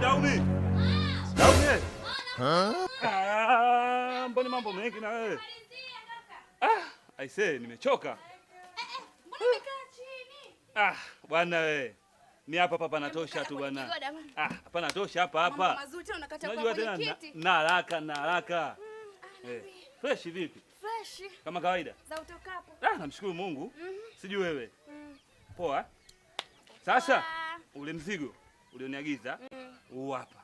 Daumi. Daumi. Ah, mbona mambo mengi na wewe? Ah, aisee nimechoka. Mbona umekaa chini? Ah, bwana wewe. Ni hapa hapa panatosha tu bwana. Ah, hapana tosha hapa Mambo hapa. mazuri tena unakata kwa Unajua kwenye tena kiti. na haraka na haraka. Eh, fresh vipi? Fresh Kama kawaida. za utokapo. Ah, namshukuru Mungu. Sijui wewe. Poa. Sasa ule mzigo ulioniagiza huu hapa.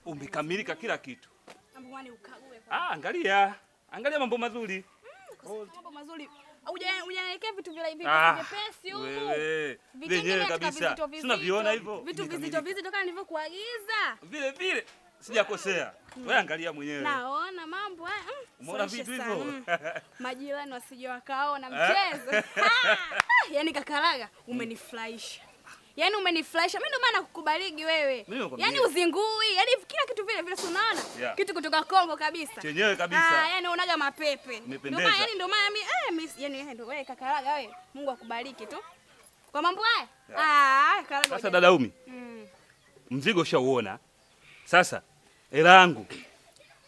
Umekamilika kila kitu. Mambo gani ukague kwa. Ah, angalia. Angalia mambo mazuri. Mambo mazuri. Hujaniwekea vitu vile hivi Ah, vyepesi humu. wewe. Vitenge Vyenyewe katika kabisa. vizito vizito. Sina viona hivyo. Vitu vizito Imekamilika. vizito kama nilivyokuagiza. Vile vile sijakosea. Wewe angalia mwenyewe. Naona mambo haya. Umeona Suluhishe vitu sana. hivyo? Majirani wasije wakaona mchezo. Ah, yaani kakalaga umenifurahisha. Yaani umenifurahisha. Mimi ndio maana nakukubaligi wewe. Mimi nakwambia. Yaani uzingui. Yaani kila kitu vile vile si unaona? Yeah. Kitu kutoka Kongo kabisa. Chenyewe kabisa. Ah, yaani unaga mapepe. Ndio Imependeza. maana yaani ndio maana mimi mimi yaani ndio wewe kakalaga wewe. Mungu akubariki tu. Kwa mambo haya? Yeah. Ah, kakalaga. Sasa dada Umi, mzigo ushauona. Sasa hela yangu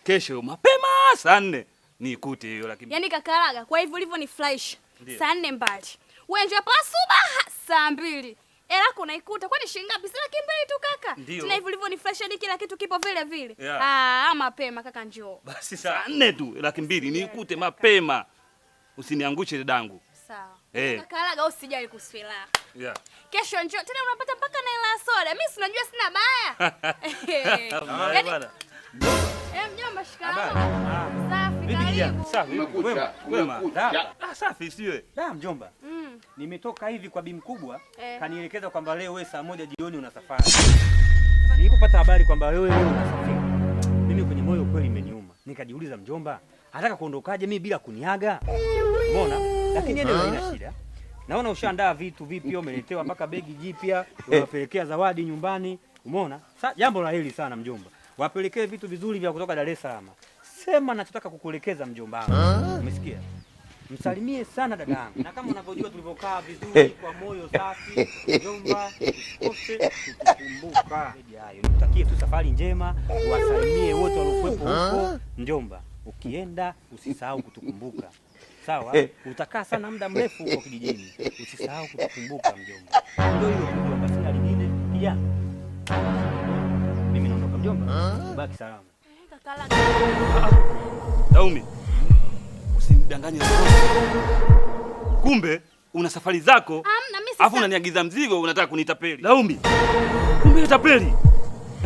kesho mapema saa 4 nikute hiyo laki mbili. Yaani kakalaga kwa hivyo ulivyo ni fresh. Ndiyo. Saa 4 mbali. Wewe njoo hapa subaha saa 2. Hela yako unaikuta. Kwani shilingi ngapi? Si 200,000 tu kaka. Ndiyo. Tena hivyo ulivyo ni fresh hadi kila kitu kipo vile vile. Yeah. Ah, mapema kaka njoo. Basi saa 4 tu 200,000 nikute mapema. Usiniangushe dadangu. Sawa. Eh. Kakalaga usijali kuhusu hela. Yeah. Kesho njoo tena unapata mpaka na hela ya soda. Mimi si unajua sina baya. Yaani bwana. Mjomba shikamoo. Safi Vipi kijana? karibu. Safi. Kumekucha, Kwema. kumekucha. Ah, safi siwe. Da mjomba. Nimetoka hivi kwa bi mkubwa kanielekeza kwamba leo wewe saa 1 jioni una safari. Sasa nilipopata habari kwamba wewe leo unasafiri, mimi kwenye moyo kweli imeniuma. Nikajiuliza mjomba, anataka kuondokaje mimi bila kuniaga? Umeona? Lakini anyway haina shida. Naona ushaandaa vitu vipya, umeletewa mpaka begi jipya, unawapelekea zawadi nyumbani. Umeona? Sa jambo la heri sana mjomba. Wapelekee vitu vizuri vya kutoka Dar es Salaam. Sema nachotaka kukuelekeza mjomba wangu. Umesikia? Msalimie sana dada yangu. Na kama unavyojua tulivyokaa vizuri kwa moyo safi, mjomba, usikose kutukumbuka. Hayo, nikutakie tu safari njema, wasalimie wote waliokuwepo huko. Mjomba, ukienda usisahau kutukumbuka. Sawa? Utakaa sana muda mrefu huko kijijini. Usisahau kutukumbuka mjomba. Ndio hilo tu mjomba, sina lingine. Kijana. Mimi naondoka mjomba. Ubaki salama. Kakalaga. Daumi. Usinidanganye. Kumbe una safari zako. Hamna mimi Alafu sasa. unaniagiza mzigo unataka kunitapeli. Daumi. Kumbe unatapeli.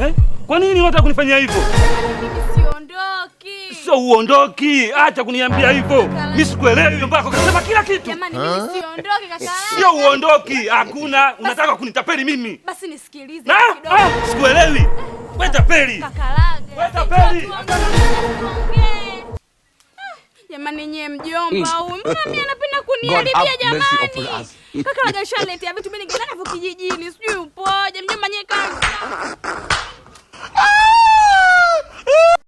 Eh? Kwa nini unataka kunifanyia hivyo? Mimi siondoki. Sio uondoki, acha kuniambia hivyo. Mimi sikuelewi mpaka ukasema kila kitu. Jamani mimi siondoki kakalaga. Sio uondoki, hakuna. Unataka kunitapeli mimi. Basi nisikilize Na, kidogo. ah, sikuelewi. Wewe tapeli. Kakalaga. Wewe tapeli. Tuongee. Jamani nyie mjomba huyu. Mbona mimi anapenda kuniharibia God have mercy upon jamani? us. Kakalaga shaletea vitu mimi ningeenda navyo kijijini. Sijui upoje. Mjomba nyie kama.